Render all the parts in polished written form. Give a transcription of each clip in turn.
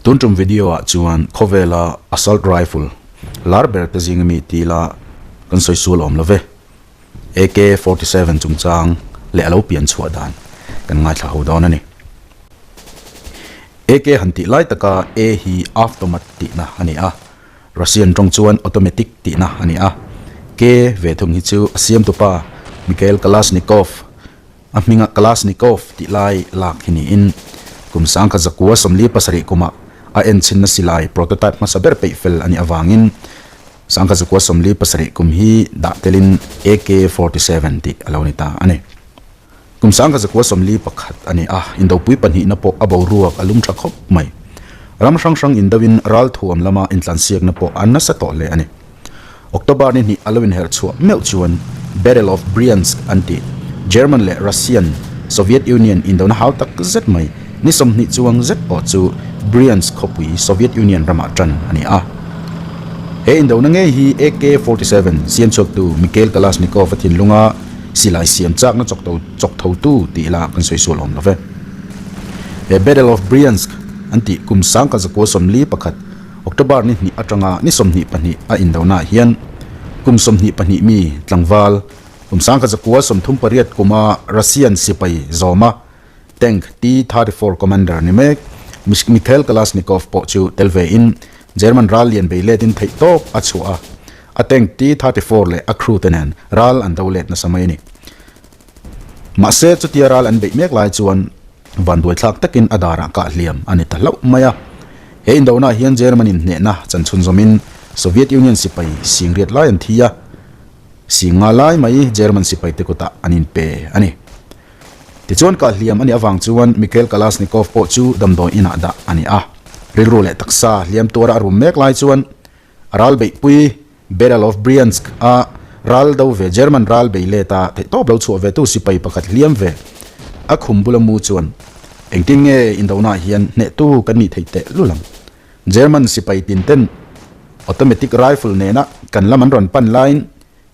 Tun tum video ah chuan khawvela assault rifle lar ber te zing ami ti ila kan sawi sual awm lo ve. AK-47 chungchang leh a lo pian chhuah dan kan ngaithla ho dawn a ni. AK han tih lai taka A hi avtomat tihna a ni a, Russian tawng chuan automatic tihna a ni a. K ve thung hi chu a siamtupa Mikhail Kalashnikov A hminga Kalashnikov tih lai lak hi niin kum 1947 kumah a enchhinna silai prototype hmasa ber peih fel a nih avangin 1947 kum hi dah telin AK-47 tih a lo ni ta a ni. Kum 1941 a ni a, indopui pahnihna pawh a boruak a lum tha khawp mai. Ram hrang hrang indoin ralthuam lama intlansiakna pawh a nasa tawh hle a ni. October ni hnih a lo inherh chhuah meuh chuan Battle of Bryansk an tih German leh Russian Soviet Union indona hau tak zet mai ni 20 chuang zet pawh chu Bryansk khawpui Soviet Union ramah tan a ni a. He indona ngei hi AK-47 siam chhuaktu Mikhail Kalashnikov a thinlunga silai siam chakna chawk thotu tih ila kan sawi sual awm lo ve. He Battle of Bryansk an tih kum 1941 October ni hnih atanga ni 22 a indonaah hian kum 22 mi tlangval kum 1938 kuma Russian sipai zawma tank T-34 commander ni mek Mikhail Kalashnikov pawh chu tel ve in German ral lian bei let in theih tawp a chhuah a, a tank T-34 leh a crew te nen ral an do let nasa mai a ni. Mahse chutia ral an beih mek lai chuan Vanduai thlak takin a darah kah hliam a ni ta hlauh mai a. He indona hian German-in hnehna chan chhunzawmin Soviet Union sipai singriat lai an thi a, sing nga lai mai German sipaite kutah an inpe a ni. Tichuan kah hliam a nih avang chuan Mikhail Kalashnikov pawh chu damdawi inah dah a ni a. Rilru leh taksa hliam tuara a rum mek lai chuan a ral beihpui Battle of Bryansk a ral do ve German ral bei let a theihtawp lo chhuah ve tu sipai pakhat hliam ve a khum bula mu chuan engtin nge indona hian hnehtu kan nih theih teh lul ang. German sipai tin ten automatic rifle nena kan lam an rawn pan laiin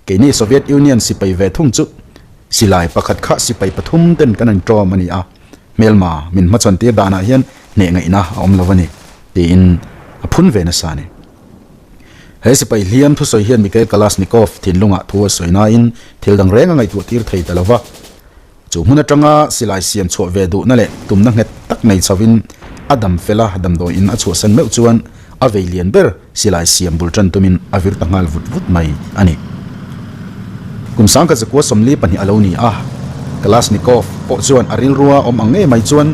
keini Soviet Union sipai ve thung chu silai pakhat kha sipai pathum ten kan intawm a ni a, hmelma min hmachhawn tir danah hian hneh ngaihna a awm lo a ni tiin a phun ve nasa a ni. He sipai hliam thusawi hian Mikhail Kalashnikov thinlungah thu a sawi nain thil dang reng a ngaihtuah tir thei ta lo va. Chu hmun atanga silai siam chhuah ve duhna leh tumna nghet tak nei chhovin a dam fel a, damdawiin a chhuahsan meuh chuan a vei lian ber silai siam bul tan tumin a vir ta nghal vut vut mai a ni. Kum 1942 a lo ni a, Kalashnikov pawh chuan a rilrua awm ang ngei mai chuan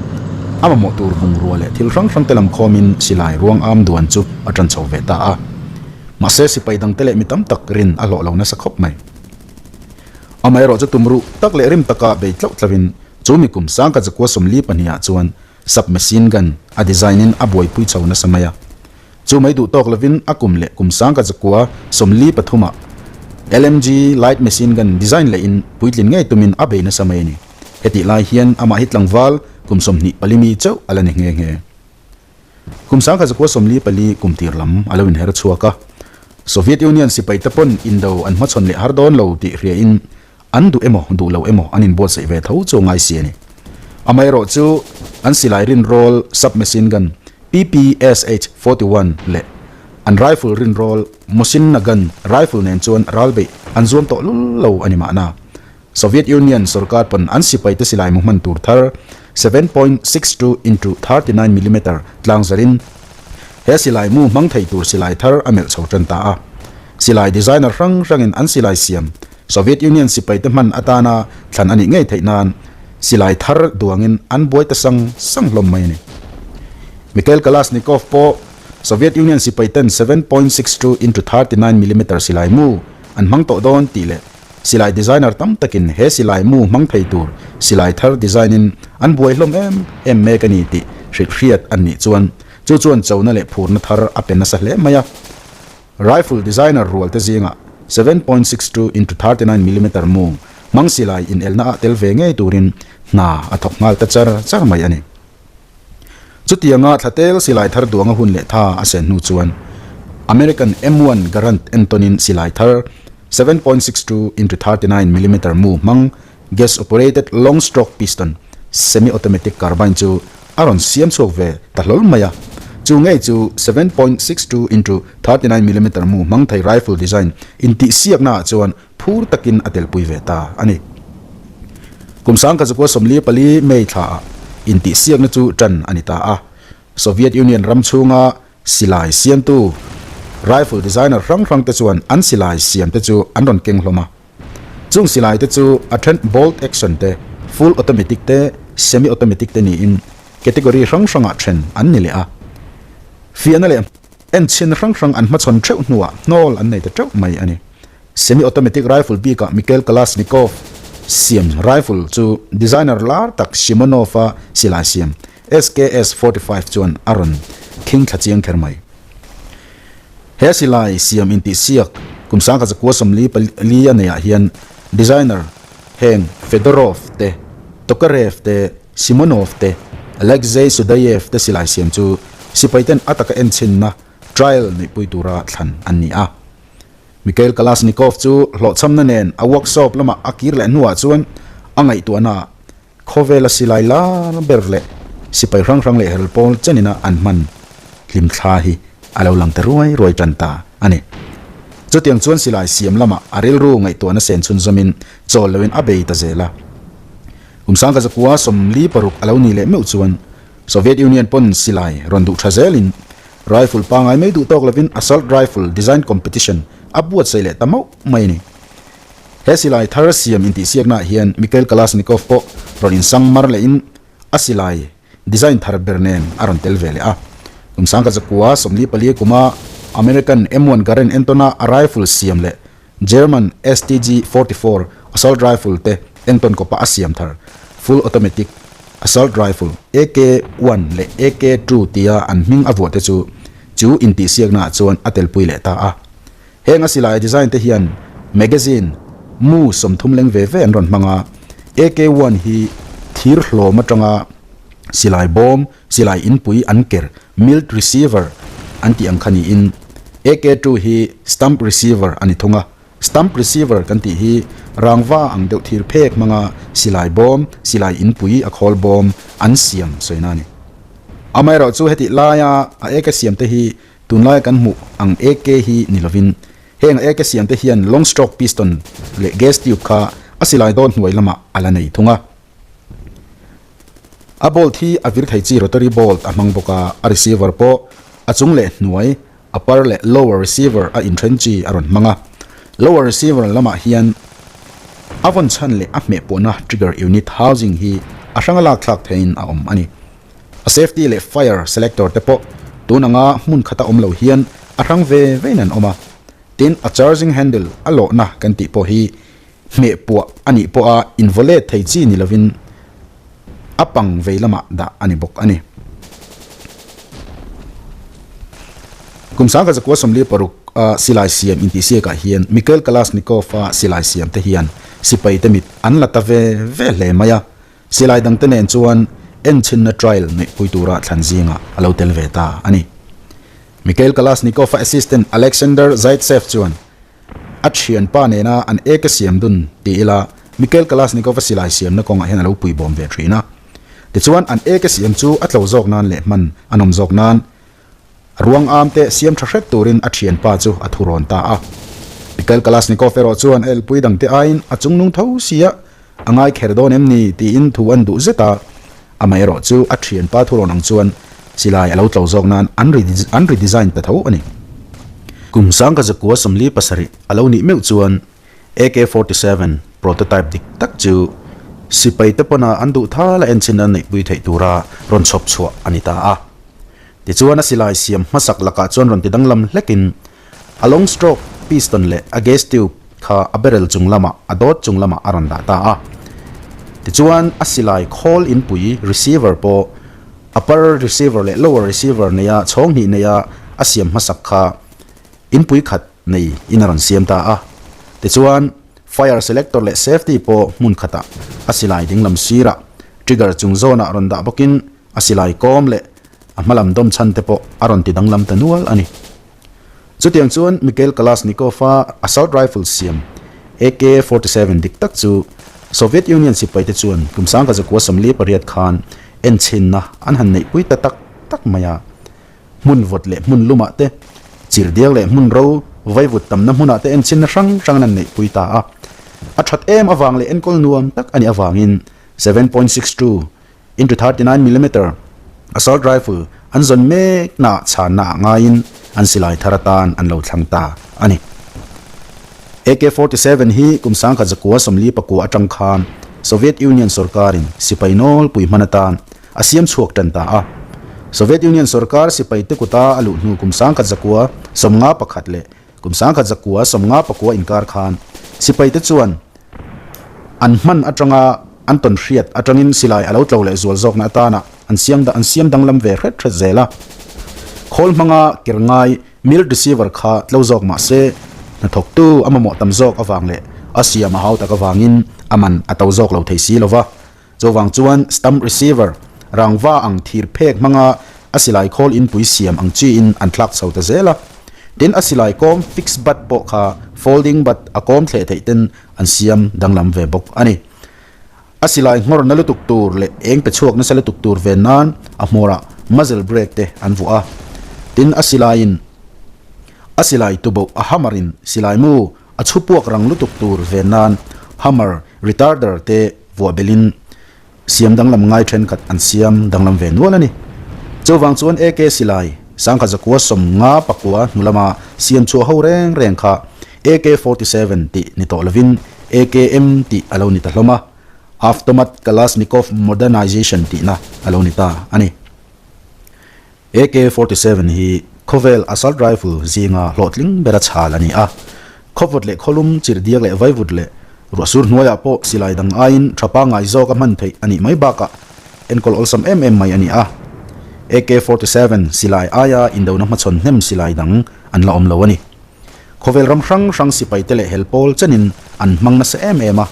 a mamawh tur bungrua leh thil hrang hrang te lam khawmin silai ruang am duan chu a tan chho ve ta a. Mahse sipai dangte leh mi tam tak rin a hlawh lo nasa khawp mai. Amaherawh chu tum ruh tak leh rim taka bei tlauh tlauhin chu mi kum 1942 ah chuan submachine gun a design in a buaipui chho nasa mai a. Chu mai duh tawk lovin a kum leh kum 1943 ah LMG light machine gun design lehin puitlin ngei tumin a bei nasa mai a ni. Hetih lai hian amah hi tlangval kum 24 mi chauh a la ni nghe nghe. Kum 1944 kum tir lam a lo inher chhuak a, Soviet Union sipai te pawn indo an hmachhawn leh har dawn lo tih hriain an duh emaw duh lo emaw an inbuatsaih ve tho chu ngai si a ni. Amaherawh chu an silai rinrawl submachine gun PPSH 41 leh an rifle rinrawl Mosin Nagant rifle nen chuan ral beih an zuam tawh lul lo a ni mahna. Soviet Union sorkar pawn an sipaite silai mu hman tur thar 7.62 into 39 millimeter tlang zarin he silai mu hmang thei tur silai thar a melh chho tan ta a. Silai designer hrang hrangin an silai siam Soviet Union sipaite hman atana thlan a nih ngei theih nan silai thar duangin an buai ta sang sang hlawm mai a ni. Mikhail Kalashnikov pawh Soviet Union sipaiten 7.62 into 39 millimeter silai mu an hmang tawh dawn tih leh silai designer tam takin he silai mu hmang thei tur silai thar design in an buai hlawm em em mek a ni tih hrilh hriat an nih chuan chu chuan chona leh phurna thar a pe nasa hle mai a. Rifle designer rual te zingah 7.62 into 39 millimeter mu hmang silai inelna ah tel ve ngei turin hna a thawk nghal ta char char mai a ni. Chutianga thlatel silai thar duanga hun leh tha a sen hnu chuan American M1 Garand entawnin silai thar 7.62 into 39 millimeter mu hmang gas operated long stroke piston semi automatic carbine chu a rawn siam chhuak ve ta hlawl mai a. Chu ngei chu 7.62 into 39 millimeter mu hmang thei rifle design intihsiaknaah chuan phur takin a telpui ve ta a ni. Kum sangkazakua 44 May thlaah intihsiakna chu tan a ni ta a. Soviet Union ram chhunga silai siamtu rifle designer hrang hrang te chuan an silai siam te chu an rawn keng hlawm a. Chung silai te chu a then bolt action te, full automatic te, semi automatic te niin category hrang hrangah then an ni leh a. Fiahna leh enchhin hrang hrang an hmachhawn theuh hnuah hnawl an nei ta teuh mai a ni. Semi automatic rifle bikah Mikhail Kalashnikov siam rifle chu designer lar tak Simonov-a silai siam SKS 45 chuan a rawn khing thla chiang kher mai. He silai siam intihsiak kum sangkhat zakua 44 a neiah hian designer heng Fedorov te, Tokarev te, Simonov te, Alexei Sudayev te silai siam chu sipaiten a taka enchhinna trial neihpui tura thlan an ni a. Mikhail Kalashnikov chu hlawhchhamna nen a workshop lamah a kir leh hnuah chuan a ngaihtuahnaah Khawvela silai lar ber leh sipai hrang hrang leh hel pawl chenina an hman hlimthla hi a lo lang ta ruai ruai tan ta a ni. Chutiang chuan silai siam lamah a rilru ngaihtuahna sen chhunzawmin chawl loin a bei ta zel a. Kum sangkazakua 46 a lo nih leh meuh chuan Soviet Union pawn silai rawn duh tha zelin rifle pangai mai duh tawk lovin assault rifle design competition a buatsaih leh ta mauh mai a ni. He silai thar siam intihsiaknaah hian Mikhail Kalashnikov pawh rawn insang mar lehin a silai design thar ber nen a rawn tel ve leh a. Kum sangkazakua 44 kuma American M1 Garand entawna a rifle siam leh German STG 44 assault rifle te entawn kawpa a siam thar full automatic assault rifle AK one leh AK two tia an hming a vuah te chu chu intihsiaknaah chuan a telpui leh ta a. Heng a silai design te hian magazine mu 30 leng ve ve an rawn hmang a, AK one hi thir hlawm atanga silai bawm, silai inpui an ker, milled receiver an tih ang kha niin AK two hi stump receiver a ni thung a. Stump receiver kan tih hi rangva ang deuh thir phek hmanga silai bawm, silai inpui a khawl bawm an siam sawina a ni. Amaherawhchu hetih laia a AK siam te hi Tunlaia kan hmuh ang AK hi ni lovin, heng AK siamte hian long stroke piston leh gas tube kha a silai dawn hnuai lamah a la nei thung a. A bolt hi a vir thei chi rotary bolt a hmang bawk a, a receiver pawh a chung leh hnuai, upper leh lower receiver a inthen chi a rawn hmang a. Lower receiver lamah hian a vawn chhan leh a hmeh pawhna trigger unit housing hi a hranga lak thlak theihin a awm a ni. A safety leh fire selector te pawh tun anga hmun khata awm lo hian a hrang ve vein an awm a. Tin, a charging handle a lawhna kan tih pawh hi hmeh puah a nih pawha invaw let thei chi ni lovin a pang vei lamah dah a ni bawk a ni. Kum 1946 a silai siam intihsiakah hian Mikhail Kalashnikov-a silai siam te hian sipaite mit an la ta ve ve hle mai a. Silai dangte nen chuan enchhinna trial neihpui tura thlan zingah a lo tel ve ta a ni. Mikhail Kalashnikov-a assistant Alexander Zaitsev chuan a thianpa nena an eke siam dun ti ila Mikhail Kalashnikov-a silai siamna kawngah hian a lo puibawm ve thin a. Tichuan an eke siam chu a tlo zawk nan leh hman a nawm zawk nan Ruang am te siam tha hret turin a thianpa chu a thu rawn ta a. Mikhail Kalashnikov erawh chuan a elpui dangte aiin a chungnung tho sia a ngai kher dawn em ni tiin thu an duh zet a. Amaherawh chu a thianpa thu rawn ang chuan silai a lo tlo zawk nan an an redesign ta tho a ni. Kum 1947 a lo nih meuh chuan AK 47 prototype dik tak chu sipai te pawna an duh thal a enchhin an neihpui theih tura rawn chhawp chhuah a ni ta a. Tichuan a silai siam hmasak lakah chuan rawn ti danglam hlekin a long stroke piston leh a gas tube kha a barrel chung lamah a dawt chung lamah a rawn dah ta a. Tichuan a silai khawl inpui receiver pawh upper receiver leh lower receiver neia chhawng hnih neia a siam hmasak kha inpui khat nei in a rawn siam ta a. Tichuan fire selector leh safety pawh hmun khatah a silai dinglam sirah trigger chung zawnah rawn dah bawkin A silai kawm leh a hmalam dawm chhan te pawh a rawn ti danglam ta nual a ni. Chutiang chuan Mikhail Kalashnikov-a assault rifle siam AK 47 dik tak chu Soviet Union sipaite chuan kum 1948 khan enchhinna an han neihpui ta tak tak mai a. Hmun vawt leh hmun lumah te, chirhdiak leh hmun ro vaivut tamna hmunah te enchinna hrang hrangin an neihpui ta a. A that em avang leh enkawl nuam tak a nih avangin 7.62 into 39 millimeter assault rifle an zawn meknaah chhanna ah ngaiin an silai thar atan an lo thlang ta a ni. AK-47 hi kum 1944 atang khan Soviet Union sorkarin sipai nawlpui hman atan a siam chhuak tan ta a. Soviet Union sorkar sipaite kuta a luh hnu kum 1951 leh kum 1954 inkar khan sipaite chuan an hman atanga an tawn hriat atangin silai a lo tlo leh zual zawkna atana an siam an siam danglam ve hret hret zel a. Khawl hmanga ker ngai Mild receiver kha tlo zawk mah se hnathawktu a mamawh tam zawk avang leh a siam a hau tak avangin a man a to zawk lo thei si lo va. Chuvang chuan stump receiver rangva ang thir phek hmanga a silai khawl inpui siam ang chiin an thlak chho ta zel a. Tin, a silai kawm fixed butt pawh kha folding butt a kawm thleh theih ten an siam danglam ve bawk a ni. A silai nghawr na lutuk tur leh eng pe chhuak nasa lutuk tur ven nan a hmawrah muzzle brake te an vuah a. Tin, a silaiin a silai tuboh a hammer in silai mu a chhu puak rang lutuk tur ven nan hammer retarder te vuah belhin siam danglam ngai thenkhat an siam danglam ve nual a ni. Chuvang chuan AK silai 1959 hnu lama siam chhuah ho reng reng kha AK-47 tih ni tawh lovin AKM tih a lo ni ta hlawm a, Avtomat Kalashnikov Modernization tihna a lo ni ta a ni. AK-47 hi khawvel assault rifle zinga hlawhtling bera chhal a ni a, khawvawt leh khawlum, chirhdiak leh vaivut leh ruahsur hnuaiah pawh silai dang aiin tha pangngai zawk a hman theih a nih mai bakah enkawl awlsam em em mai a ni a. AK-47 silai aia indona hmachhawn hnem silai dang an la awm lo a ni. Khawvel ram hrang hrang sipaite leh hel pawl chenin an hmang nasa em em a.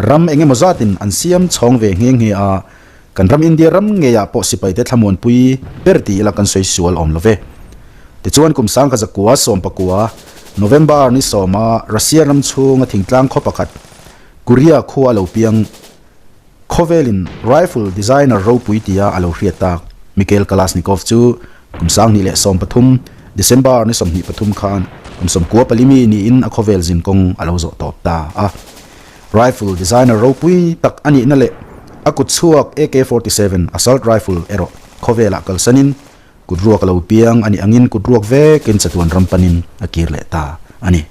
Ram eng emaw zatin an siam chhawng ve nghe nghe a, kan ram India ram ngeiah pawh sipaite thlamuanpui ber ti ila kan sawi sual awm lo ve. Tichuan kum 1919 November ni sawma Russia ram chhunga thingtlang khaw pakhat Korea khua a lo piang Khawvelin rifle designer ropui tia a lo hriat tak Mikhail Kalashnikov chu kum 2013 December ni 23 khan kum 94 mi niin a khawvel zinkawng a lo zawh tawp ta a. Rifle designer ropui tak a nihna leh a kut chhuak AK-47 assault rifle erawh khawvelah kalsanin kut ruak a lo piang a nih angin kut ruak vekin chatuan ram panin a kir leh ta a ni.